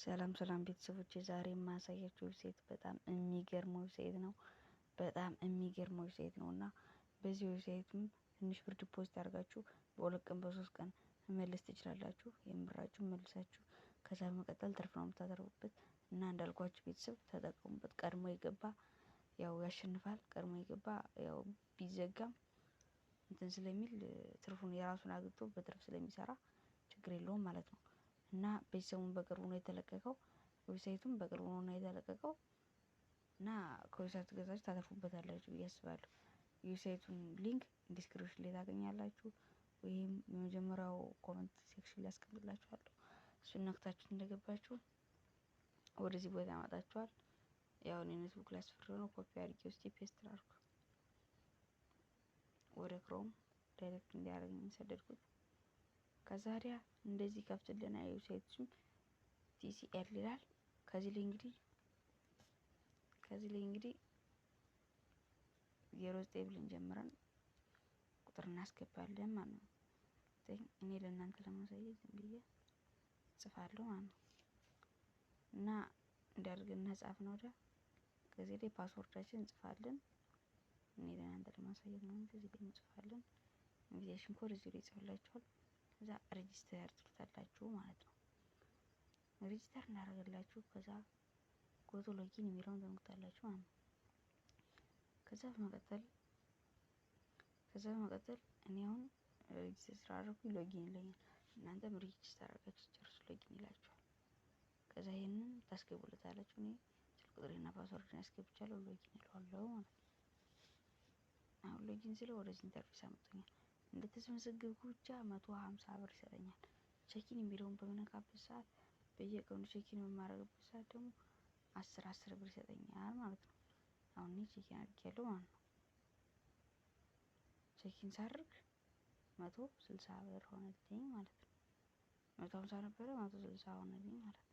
ሰላም ሰላም ቤተሰቦች፣ ዛሬ የማሳያችሁ website በጣም የሚገርም website ነው። በጣም የሚገርም website ነው እና በዚህ website ም ትንሽ ብር deposit አድርጋችሁ በ2 ቀን በ3 ቀን መመለስ ትችላላችሁ። የምራችሁ መልሳችሁ ከዛ በመቀጠል ትርፍ ነው የምታተርፉበት እና እንዳልኳችሁ ቤተሰብ ተጠቀሙበት። ቀድሞ የገባ ያው ያሸንፋል። ቀድሞ የገባ ያው ቢዘጋም እንትን ስለሚል ትርፉን የራሱን አግኝቶ በትርፍ ስለሚሰራ ችግር የለውም ማለት ነው። እና ቤተሰቡን በቅርቡ ነው የተለቀቀው። Website ኡም በቅርቡ ነው የተለቀቀው እና ከ website ኡ ገዛችሁ ታተርፉበታላችሁ ብዬ አስባለሁ። የ website ኡን link description ላይ ታገኛላችሁ፣ ወይም የመጀመሪያው comment section ላይ አስቀምጥላችኋለሁ። እሱን ነክታችሁ እንደገባችሁ ወደዚህ ቦታ ያመጣችኋል። ያው እኔ ኔትወርክ ላይ አስፍሬው ነው፣ ኮፒ አድርጌ ውስጥ paste አድርኩ፣ ወደ Chrome direct እንዲያደርግ ሰደድኩት። ከዛዲያ እንደዚህ ከፍትልና የ website ኡ ስም TCL ይላል። ከዚህ ላይ እንግዲህ 09 ብለን ጀምረን ቁጥር እናስገባለን ማለት ነው። እኔ ለእናንተ ለማሳየት ዝም ብዬ ጽፋለሁ ማለት ነው። እና እንዲያደርግና ጻፍ ነው ወዲያ ከዚህ ላይ password ኣችን እንጽፋለን። እኔ ለእናንተ ለማሳየት ነው እንጂ እዚህ ላይ እንጽፋለን። Invitation code እዚህ ላይ ይጽፍላችኋል። ከዛ register ትሉታላችሁ ማለት ነው። Register እንዳደረገላችሁ ከዛ go to login የሚለውን ትነኩታላችሁ ማለት ነው። ከዛ በመቀጠል እኔ አሁን register ስላደረኩኝ login ይለኛል። እናንተም register አድርጋችሁ ጨርሱ login ይላችኋል። ከዛ ይሄንን ታስገቡለታላችሁ። እኔ ስልክ ቁጥሬና password ን ያስገብቻለሁ። Login እለዋለሁ ማለት ነው። አሁን login ስለው ወደዚህ interface አምጥቶኛል። እንደተመዘገብኩ ብቻ 150 ብር ይሰጠኛል። Check in የሚለውን በምነካበት ሰዓት፣ በየቀኑ check in በማደርግበት ሰዓት ደግሞ 10 10 ብር ይሰጠኛል ማለት ነው። አሁን እኔ check in አድርጌያለሁ ማለት ነው። Check in ሳደርግ 160 ብር ሆነልኝ ማለት ነው። 150 ነበረ፣ 160 ሆነልኝ ማለት ነው።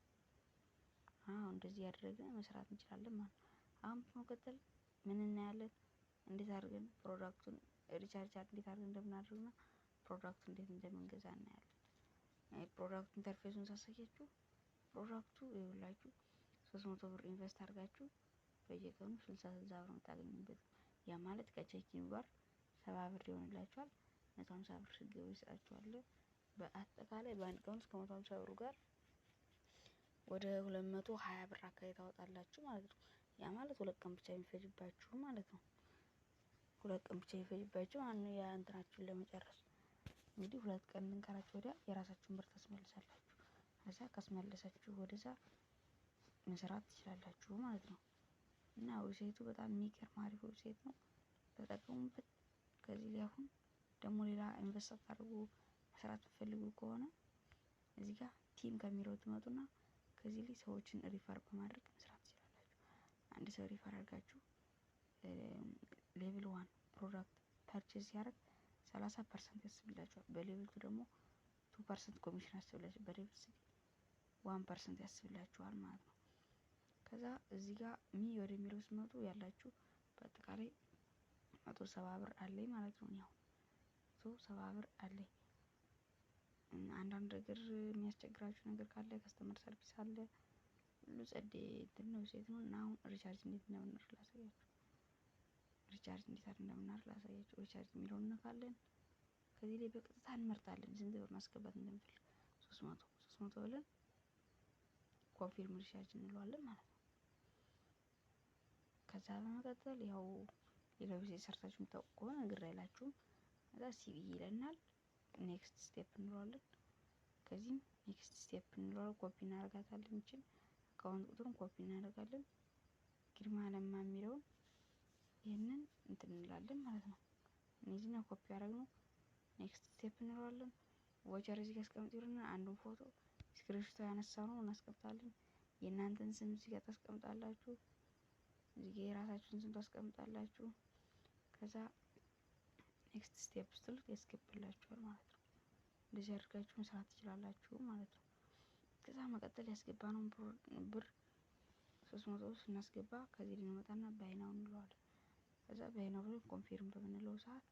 አሁን እንደዚህ ያደረግን መስራት እንችላለን ማለት ነው። አሁን በመቀጠል ምን እናያለን? እንዴት አድርገን product ኡን recharge እንዴት አድርገን እንደምናደርግና product ኡ እንዴት እንደምንገዛ እናያለን። Product ኡ interface ኡን ሳሳያችሁ product ኡ ይኸውላችሁ፣ 300 ብር invest አድርጋችሁ በየቀኑ 60 60 ብር የምታገኙበት፣ ያ ማለት ከ check in ጋር 70 ብር ይሆንላችኋል። 150 ብር ስትገቡ ይሰጣችኋል። በአጠቃላይ በአንድ ቀን ውስጥ ከ150 ብሩ ጋር ወደ 220 ብር አካባቢ ታወጣላችሁ ማለት ነው። ያ ማለት 2 ቀን ብቻ የሚፈጅባችሁ ማለት ነው። 2 ቀን ብቻ የሚፈጅባችሁ ማለት ነው። ያ እንትናችሁን ለመጨረስ እንግዲህ 2 ቀን እንከራችሁ ወዲያ የራሳችሁን ብር ታስመልሳላችሁ። ከዛ ካስመለሳችሁ ወደዛ መስራት ትችላላችሁ ማለት ነው። እና website ኡ በጣም የሚገርም አሪፍ website ነው። ተጠቀሙበት። ከዚህ ላይ አሁን ደግሞ ሌላ invest አድርጉ መስራት ትፈልጉ ከሆነ እዚህ ጋር team ከሚለው ትመጡና ከዚህ ላይ ሰዎችን refer በማድረግ መስራት ትችላላችሁ። አንድ ሰው refer አድርጋችሁ level 1 product purchase ሲያደርግ 30% ያስብላችኋል። በ level 2 ደግሞ 2% ኮሚሽን ያስብላችኋል። በ level 3 1% ያስብላችኋል ማለት ነው። ከዛ እዚህ ጋር me ወደሚለው ስትመጡ ያላችሁ በአጠቃላይ 170 ብር አለኝ ማለት ነው። ያው 170 ብር አለኝ። አንዳንድ ነገር የሚያስቸግራችሁ ነገር ካለ customer service አለ። ሁሉ ጸዴ እንትን ነው ሴት ነው። እና አሁን recharge እንዴት እንደምናደርግ ላሳያችሁ። Recharge እንዴት እንደምናደርግ ላሳያችሁ። Recharge የሚለውን እነካለን። ከዚህ ላይ በቀጥታ እንመርጣለን ስንት ብር ማስገባት እንደምንፈልግ፣ 300 300 ብለን confirm recharge እንለዋለን ማለት ነው። ከዛ በመቀጠል ያው ሌላ ጊዜ ሰርታችሁ የምታውቁ ከሆነ ግር አይላችሁም። ከዛ CBE ይለናል። Next step እንለዋለን። ከዚህም next step እንለዋለን። ኮፒ እናደርጋታለን። ይችን account ቁጥሩን ኮፒ እናደርጋለን። ግርማ ለማ የሚለውን ይህንን እንትን እንላለን ማለት ነው። እነዚህና ኮፒ ያደረግነው next step እንለዋለን። Voucher እዚህ ጋር አስቀምጥ ይሉና አንዱን ፎቶ screenshot ያነሳ ነው እናስቀምጣለን። የእናንተን ስም እዚህ ጋር ታስቀምጣላችሁ። እዚህ ጋር የራሳችሁን ስም ታስቀምጣላችሁ። ከዛ next step ስትሉት ያስገባላችኋል ማለት ነው። እንደዚህ አድርጋችሁ መስራት ትችላላችሁ ማለት ነው። ከዛ መቀጠል ያስገባነውን ብር 300 ስናስገባ ከዚህ ልንመጣና buy now እንለዋለን። ከዛ buy now ብለን confirm በምንለው ሰዓት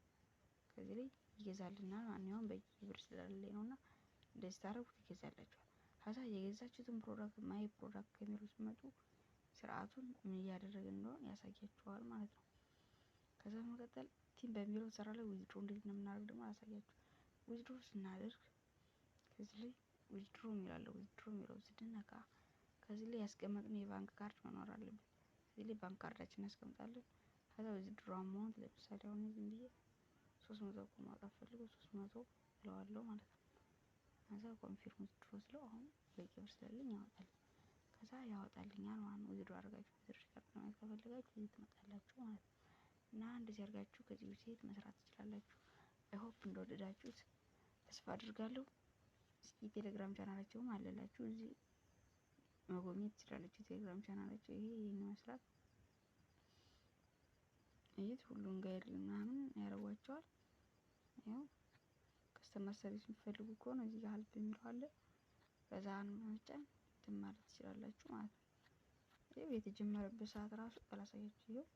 ከዚህ ላይ ይገዛልናል። ማንኛውም በቂ ብር ስላለኝ ነው እና እንደዚህ ታደርጉት ይገዛላችኋል። ከዛ የገዛችሁትን product my product ከሚለው ስትመጡ ስርዓቱን ምን እያደረገ እንደሆነ ያሳያችኋል ማለት ነው። ከዛ በመቀጠል team በሚለው ስራ ላይ withdraw እንዴት እንደምናደርግ ደግሞ አሳያችሁ። Withdraw ስናደርግ ከዚህ ላይ withdraw የሚላለው withdraw የሚለው ስንነካ ከዚህ ላይ ያስቀመጥነው የባንክ ካርድ መኖር አለበት። እዚህ ላይ ባንክ ካርዳችን እናስቀምጣለን። ከዛ withdraw amount ለምሳሌ አሁን ዝም ብዬ 300 እኮ ማውጣት ፈልገው 300 እለዋለሁ ማለት ነው። ከዛ confirm withdraw ስለው አሁን በቂ ብር ስላለኝ ያወጣል። ከዛ ያወጣልኛል ማለት ነው። Withdraw አድርጋችሁ ብር ካርድ ማየት ከፈለጋችሁ እዚህ ትመጣላችሁ ማለት ነው። እና እንደዚህ አድርጋችሁ ከዚህ website መስራት ትችላላችሁ። I hope እንደወደዳችሁት ተስፋ አድርጋለሁ። እስኪ ቴሌግራም ቻናላቸውም አለላችሁ፣ እዚህ መጎብኘት ትችላላችሁ። ቴሌግራም ቻናላቸው ይሄ ይህን ይመስላል። እይት ሁሉን guide ምናምን ያደርጓቸዋል። ያው customer service የሚፈልጉ ከሆነ እዚህ ጋር help የሚለው አለ። ከዛን በመጫን እንትን ማለት ትችላላችሁ ማለት ነው። ይኸው የተጀመረበት ሰዓት ራሱ አላሳያችሁ። ይኸው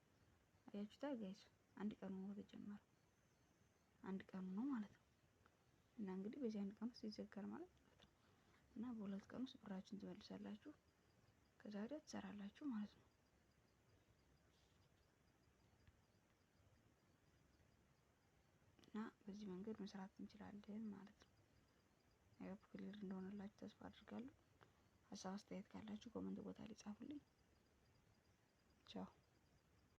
አያችሁታ guys፣ አንድ ቀኑ ነው ተጀመረ፣ አንድ ቀኑ ነው ማለት ነው። እና እንግዲህ በዚህ አንድ ቀን ውስጥ ይዘጋል ማለት ነው። እና በ2 ቀን ውስጥ ብራችሁን ትመልሳላችሁ። ከዛ ወዲያ ትሰራላችሁ ማለት ነው። እና በዚህ መንገድ መስራት እንችላለን ማለት ነው። ያው clear እንደሆነላችሁ ተስፋ አድርጋለሁ። ሀሳብ አስተያየት ካላችሁ comment ቦታ ላይ ጻፉልኝ። ቻው።